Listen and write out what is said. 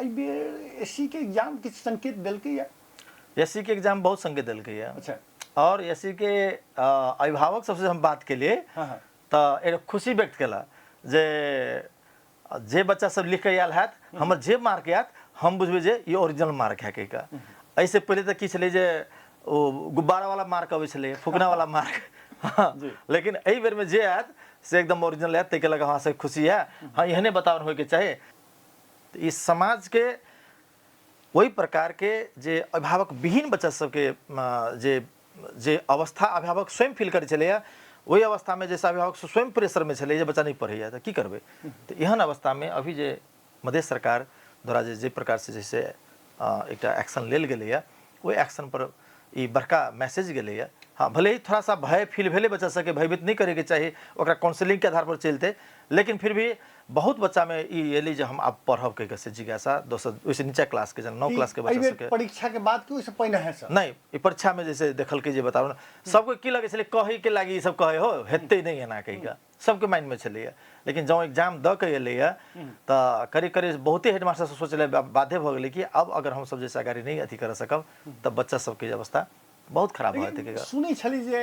एहि बेर S C के एग्जाम किछु संकेत देलकैए? एस सी के एग्जाम बहुत संकेत देलकैए। अच्छा। और एस सी के अभिभावक सबसे हम बात केलिए हाँ हाँ तऽ एगो खुशी व्यक्त केला जे जे बच्चा सब लिख के आयल हैत, हमर जे मार्क आयत हम बुझबै जे ई ओरिजिनल मार्क है कहि कऽ। एहिसँ पहिले तऽ की छलै जे ओ गुब्बारा वाला मार्क अबै छलै, फुकना वाला मार्क। लेकिन एहि बेरमे जे आयत से एकदम ओरिजिनल आयत, ताहिके लऽ कऽ हमरा सबके खुशी है। हँ, एहने वातावरण होइके चाही। तऽ ई समाजके ओहि प्रकारके जे अभिभावक विहीन बच्चा सबके जे जे अवस्था अभिभावक स्वयं फील करै छलैए, ओहि अवस्थामे जैसे अभिभावक स्वयं प्रेशरमे छलै जे बच्चा नहि पढ़ैए तऽ की करबै, तऽ एहन अवस्थामे अभी जे मधेश सरकार द्वारा जे जे प्रकारसँ जैसे एकटा एक्शन लेल गेलैए, ओहि एक्शनपर ई बड़का मैसेज गेलैए। हँ, भले ही थोड़ा सा भय फील भेलै बच्चा सबके, भयभीत नहि करैके चाही, ओकरा काउंसिलिंगके आधारपर चलतै, लेकिन फिर भी बहुत बच्चामे ई एलै जे हम आब पढ़ब कहि कऽ से जिज्ञासा। दोसर ओहिसँ नीचा क्लासके, जेना 9 क्लासके बच्चा सबके। परीक्षाके बाद कि ओहिसँ पहिने है सर? नहि, ई परीक्षामे जैसे देखलकै जे बताबू सबके की लगै छलै, कहैके लागि ई सब कहै हो हेतै नहि एना कहि कऽ सबके माइंडमे छलैए। लेकिन जँ एग्जाम दऽ कऽ एलैए तऽ करीब करीब बहुते हेडमास्टर सब सोचै लए बाध्य भऽ गेलै कि आब अगर हमसब जैसे अगाड़ी नहि अथी करऽ सकब तऽ बच्चा सबके अवस्था बहुत खराब भऽ जेतै। सुनै छली जे